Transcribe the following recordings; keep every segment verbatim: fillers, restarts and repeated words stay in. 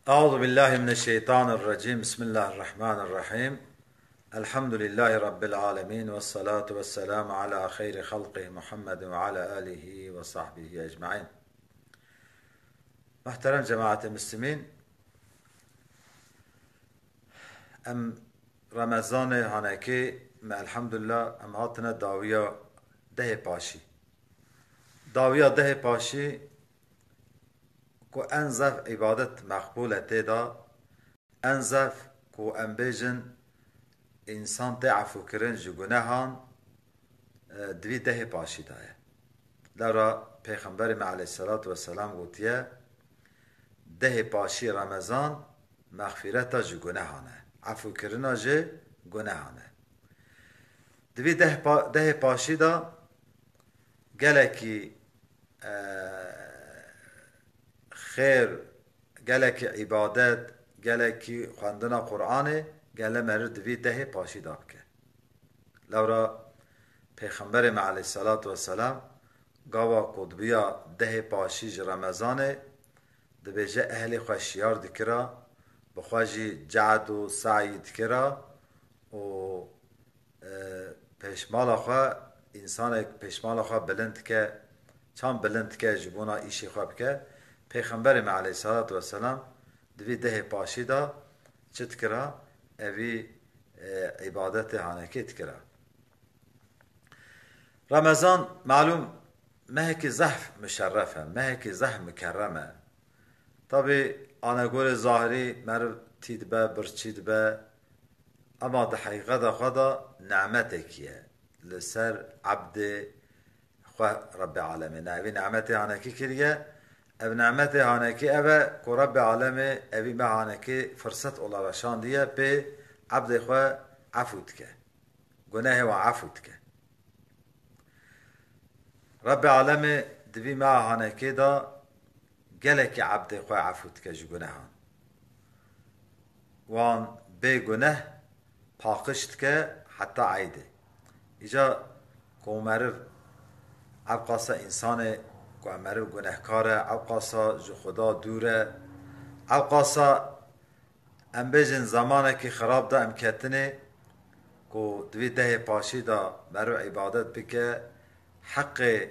أعوذ بالله من الشيطان الرجيم. بسم الله الرحمن الرحيم. الحمد لله رب العالمين، والصلاة والسلام على خير خلقه محمد وعلى آله وصحبه أجمعين. Muhterem cemaetê Müslümîn, em Remezanê hanekê me elhamdulillah em hatine dawiya dehê paşî. Dawiya dehê paşî ku en zef îbadet meqbûl e tê de, en zef ku em bêjin însan tê efûkirin ji gunehan, e, di vî dehê paşî de ye. Lewra Pêxemberê me aleyhisselatu vesselam gotiye, dehê paşî Remezan mexfîreta ji gunehan e, efûkirina ji gunehan e. Di vî deh pa-, dehê paşî de gelekî, e, xêr, gelekî îbadet, gelekî xwendina Qur'anê gele meriv di vî dehê paşî de bike. Lewra Pêxemberê me aleyhisselatu vesselam gava ku dibiya dehê paşî ji Remezanê dibêje ehlê xwe şiyar dikira, bi xwe jî cehd û seyî dikira û e, pêşmala xwe, însanek pêşmala xwe bilind dike, çand bilind dike ji bona îşê xwe bike. Pêxemberê me aleyhisselatu vesselam di vî dehê paşî de çi dikira? Evî, e, îbadetê hanekê dikira. Remezan, malûm, mehekî zehf muşerref e, mehekî zehf mukerrem e. Tabî, anegorê zahirî meriv tî dibe, birçî dibe, ema di heqîqeta xwe de nemetekî ye li ser ebdê xwe Rebbê Alemê. Ne, evî nemetê hanekî kiriye. Ev nemetê hanekî ev e ku Rebbê Alemê evî me hanekî firset olarak şandiye pê ebdê xwe efû dike. Gunehê wan efû dike. Rebbê Alemê di vî meha hanekê de gelekî ebdê xwe efû dike ji gunehan. Wan bê guneh paqij dike heta eydê. Îca ku meriv ewqasa însanê ku meriv gunehkar e, ewqasa ji Xuda dûr e, ewqasa em bêjin, zemanekî xirab de em ketinê ku di vî dehê paşî de meriv îbadet bike, heqê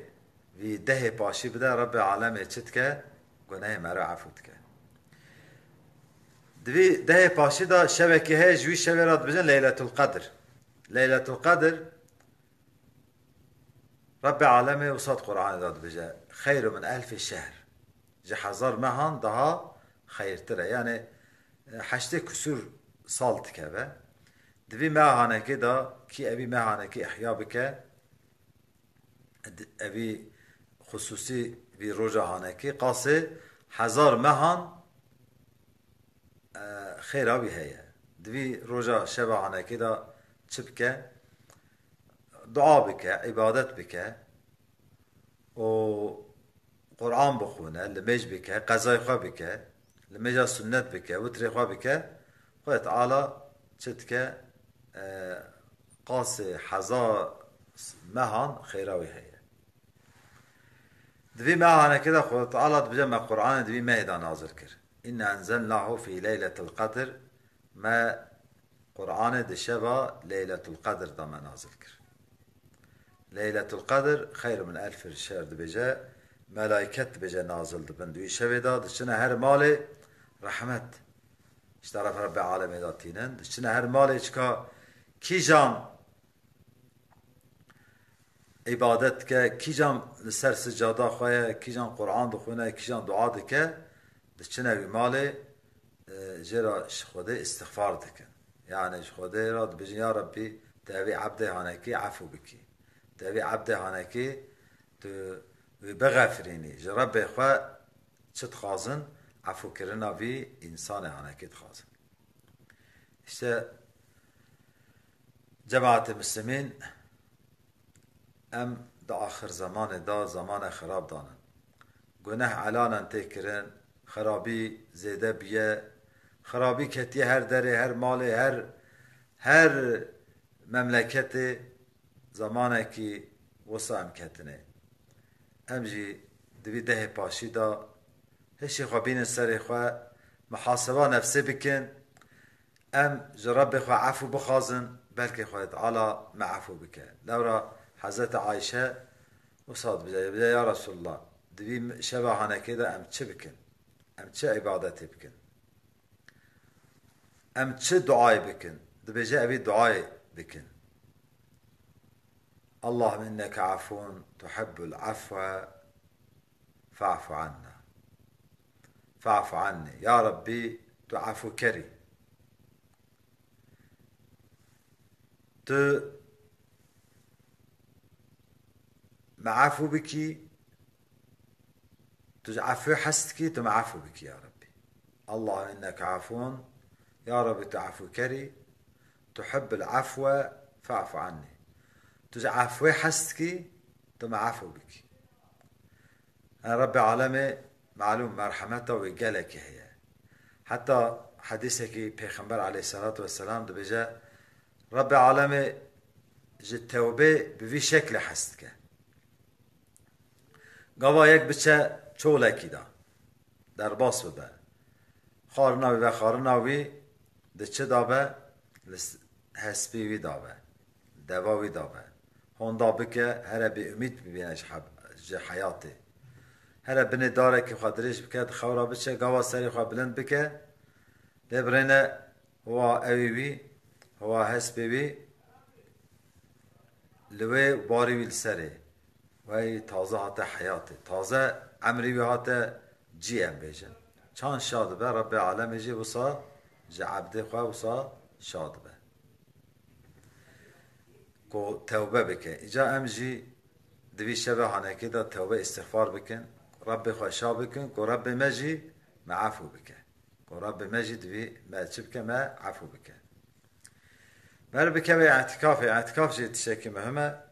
vî dehê paşî bide, Rebbê Alemê çi dike? Gunehê meriv efû dike. Di vî dehê paşî de şevekî heye, ji wî şevê re dibêjin Leyletul Qedr. Leyletul Qedr Rebbê Alemê wisa di Qur'anê de dibêje, "Xeyru min elfî şehr." Ji hezar mehan daha xeyirtir e. Yani, e, heştê kusur sal dikeve. Di vî meha hanekê de kî evî meha hanekê ihya bike, di-, evî xusûsî vî roja hanekê qasê hezar mehan e, xêra wî heye. Di vî roja şeva hanekê de çi bike? Dua bike, îbadet bike û Qur'an bixwîne, limêj bike, qezayê xwe bike, limêja sunnet bike, witrê xwe bike, Xwedê Teala çi dike? E, qasê hezar mehan xêra wî heye. Di vî mehanekê de Xwedê Teala dibêje, me Qur'anê di vî mehê de nazil kir. "Inna enzelnahu fî leyletil qedr." Me Qur'anê di şeva Leyletul Qedr de me nazil kir. Leyletul Qedr xeyr min elf şehr dibêje, melayket dibêje nazil dibin. Di wî şevê de diçine her malê rehmet ji teref Rebbê Alemê de tînin. Diçine her malê çika kîjan îbadet dike, kîjan li ser sicada xwe ye, kîjan Qur'an dixwîne, kîjan dua dike, diçine wî malê, e, jê re ji Xwedê îstixfar dikin. Yani ji Xwedê re dibêjin, "Ya Rebbî, tu evî ebdê hanekî efû bikî. Tu evî ebdê hanekî tu wî bixefirînî." Ji Rebbê xwe çi dixwazin? Efûkirina vî însanê hanekî dixwazin. Îşte, cemaetê Muslimîn, em di axir zemanê de, zemane xirab danin. Guneh elanen tê kirin, xirabî zêde biye, xirabî ketiye her derê, her malê, her, her memleketê. Zemanekî wisa em ketinê. Em jî di vî dehê paşî de hişê xwe bînin serê xwe, muhaseba nefsê bikin, em ji Rebbê xwe efû bixwazin, belkê Xwedê Teala me efû bike. Lewra Hezretî Ayşe wisa dibêje, dibêje, Ya Resulallah, di vî şeva hanekê de em çi bikin? Em çi îbadetê bikin? Em çi duayê bikin? Dibêje, Evî duayê bikin. Allahümme inneke afun tuhibbul afwe fa'fu anna. Fa'fu anni. Ya Rabbî, tu efûkerî. Tu me efû bikî, tu ji efû hez dikî, tu me efû bikî, ya Rabbî. Allahümme inneke afun, ya Rabbî, tu efûkerî, tuhibbul afwe fa'fu anni. Tu ji efû hez dikî, tu me efû bikî. Rebbi Alemê, malûm, merhemeta wî gelekî heye. Heta hedîsekî Pêxember aleyhisselatu vesselam dibêje, Rebbi Alemê ji tewbê bi vî şeklê hez dike. Gava yek biçe çolekî de, derbas bibe. Xwarina wî ve xwarina wî di çi de be? Li s-, hespê wî de be, deva wî de be. Honda bike, here bêumîd bibîne ji heb-, ji heyatê. Here binê darekî xwe dirêj bike, di xew re biçe, gava serê xwe bilind bike, lê birêne hiwa ewî wî, hiwa hespê wî li wê û barî wî li serê. Wey taze hate heyatê, taze emrî wî hate cî, em bêjin. Çand şa dibe, Rebbê Alemê jî wisa ji ebdê xwe wisa şa dibe. Ku tewbe bike. Îca em jî di vî şeve hanekê de tewbe îstixfar bikin, Rebbê xwe şa bikin, ku Rebbê me jî me efû bike. Ku Rebbê me jî di vî me çi bike, me efû bike. Meriv bikeve îtîkafê. Îtîkaf jî tiştekî muhim e.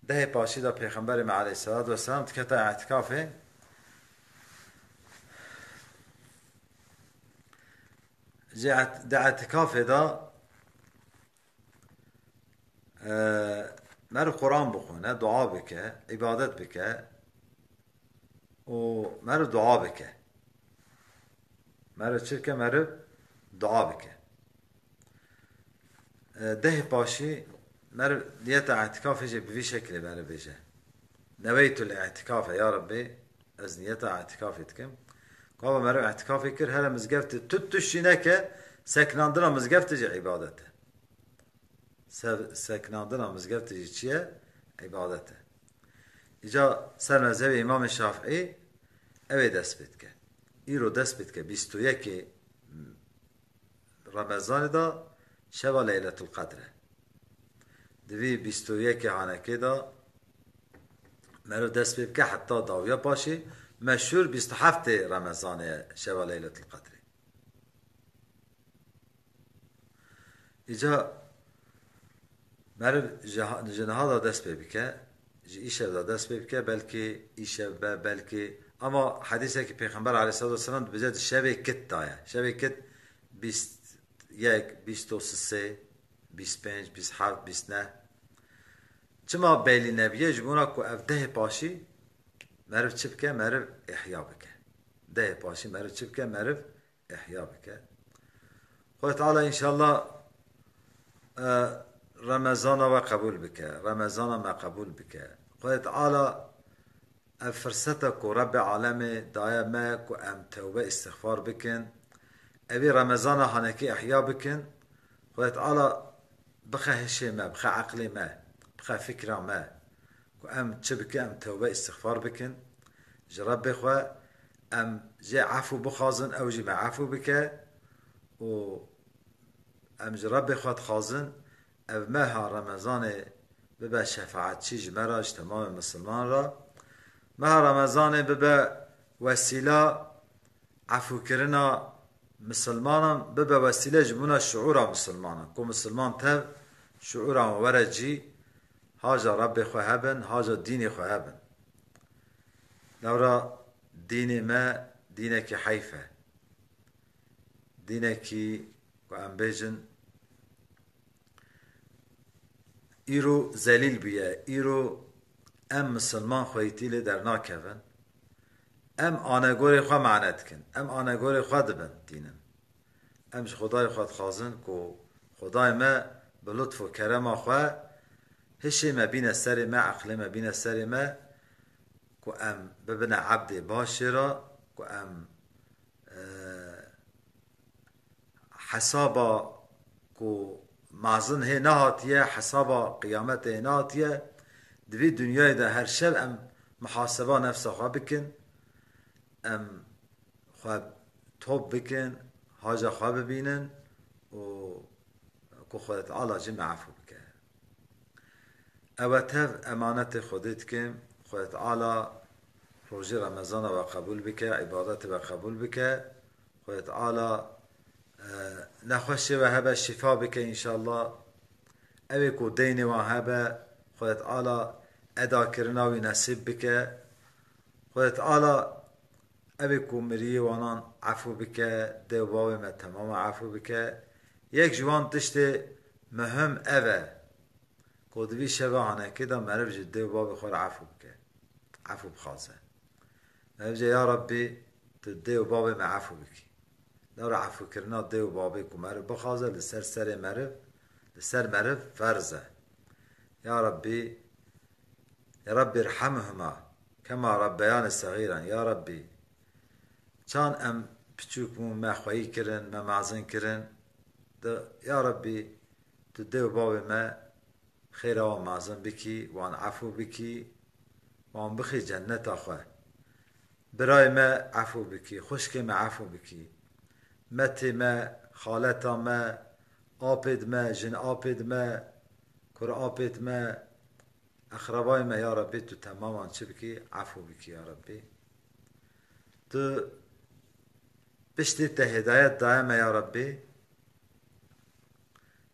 Dehê paşî de Pêxemberê me aleyhisselatu vesselam dikete îtîkafê. Ji ît-, di îtîkafê de, e, meriv Quran bixwine, dua bike, îbadet bike û meriv dua bike. Meriv çi bike? Meriv dua bike. E, dehê paşî meriv niyeta îtîkafê jî bi vî şekilê meriv bêje. Neweytul îtîkafe, ya Rebbî, ez niyeta îtîkafê dikim. Gava meriv îtîkafê kir, here mizgeftê tu tiştî neke, seknandina mizgeftê jî îbadet e. Se-, seknandina mizgeftê jî çi ye? Îbadet e. Îca ser mezhebê Îmamê Şafîî ew ê dest pê dike. Îro dest pê dike bîst û yekê Remezanê de şeva Leyletul Qedr e. Di vî bîst û yekê hanekê de meriv dest pê bike heta dawiya paşê, meşhûr bîst û heftê Remezanê ye şeva Leyletul Qedrê. Îca meriv ji ha-, ji niha de dest pê bike, ji îşev de dest pê bike, belkî îşev be, belkî, ama hedîsekî Pêxember aleyhisselatu vesselam dibêje di şevê kit de ye. Şevê kit bîst yek, bîst û sê, bîst pênc, bîst heft, bîst neh. Çima belî nebiye? Ji bona ku ev dehê paşî meriv çi bike? Meriv ihya bike. Dehê paşî meriv çi bike? Meriv ihya bike. Xwedê Teala înşallah, e, Remezana we qebûl bike. Remezana me qebûl bike. Xwedê Teala ev firseta ku Rebbê Alemê daye me ku em tewbe îstixfar bikin, evî Remezana hanekê ihya bikin. Xwedê Teala bixe hişê me, bixe eqlê me, bixe fikra me. Ku em çi bikin, em tewbe îstixfar bikin ji Rebbê xwe, em jê efû bixwazin, ew jî me efû bike û em ji Rebbê xwe dixwazin, ev meha Remezanê bibe şefaetçî ji me re, ji temamê misilman re. Meha Remezanê bibe wesîla efûkirina misilmanan, bibe wesîle ji bûna şiûra misilmanan. Ku misilman tev şiûra wan were cî, haja Rebbê xwe hebin, haja dînê xwe hebin. Lewra dînê me dînekî heyf e. Dînekî ku em bêjin, îro zelîl bûye, îro em misilman xweyîtî lê dernakevin. Em anegorê xwe mane dikin. Em anegorê xwe dibin, tînin. Em ji Xwedayê xwe dixwazin ku Xwedayê me bi lutf û kerema xwe hişê me bîne serê me, eqlê me bîne serê me, ku em bibine ebdê baş jê re, ku em, e, hesaba ku mezin hê nehatiye, hesaba qiyametê hê nehatiye, di vî dinyayê de her şev em muhaseba nefsa xwe bikin, em xwe top bikin, haca xwe bibînin û ku Xwedê Teala jî me efû bike. Ew e tev emanetê Xwedê dikim. Xwedê Teala rojê Remezana we qebûl bike, îbadetê we qebûl bike. Xwedê Teala, e, nexweşê we hebe şîfa bike înşallah. Ew ê ku deynê wan hebe, Xwedê Teala edakirina wî nesîb bike. Xwedê Teala ew ê ku miriyê wanan efû bike, dê û bavê me temama efû bike. Yek ji wan tiştê muhim ev e. Ku di vî şeva hanekê de meriv ji dê û bavê xwe re efû bike, efû bixwaze. Meriv jê, ya Rabbî, tu dê û bavê me efû bikî. Lewra efûkirina dê û bavê ku meriv bixwaze li ser serê meriv, li ser meriv ferz e. Ya Rabbî, ya Rabbî irhamhuma kema rabbeyani segiran, ya Rabbî, çan em piçûk bûn, me xweyî kirin, me mezin kirin, de, ya Rabbî, tu dê û bavê me xêra wan mezin bikî, wan efû bikî, wan bixî cenneta xwe. Birayê me efû bikî, xwişkê me efû bikî. Metê me, xaleta me, apêd me, jin apêd me, kur apêd me, exrebayê me, ya Rabbî, tu temaman çi bikî, efû bikî, ya Rabbî. Tu piştî te hidayet daye me, ya Rabbî,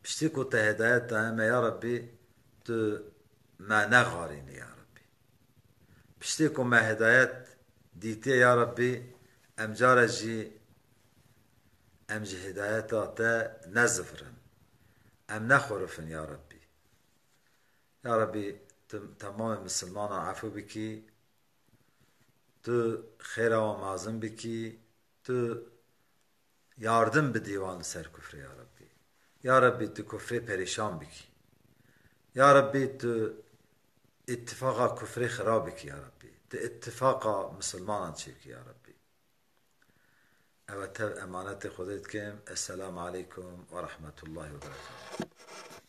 Piştî ku te hidayet daye me, ya Rabbî, tu me nexarînî, ya Rabbî. Piştî ku me hidayet dîtiye, ya Rabbî, em care jî em ji hidayeta te nezivirin. Em nexurifin, ya Rabbî. Ya Rabbî, tu temamê misilmanan efû bikî, tu xêra wan mezin bikî, tu yardim bidî wan li ser kufrê, ya Rabbî. Ya Rabbî, tu kufrê perîşan bikî. Ya Rabbî, tu îttifaqa kufrê xira bikî, ya Rabbî. Tu îttifaqa misilmanan çêbikî, ya Rabbî. Ew e tev emanetê Xwedê dikim. Esselamu aleykum ve rahmetullahi ve berekatuhu.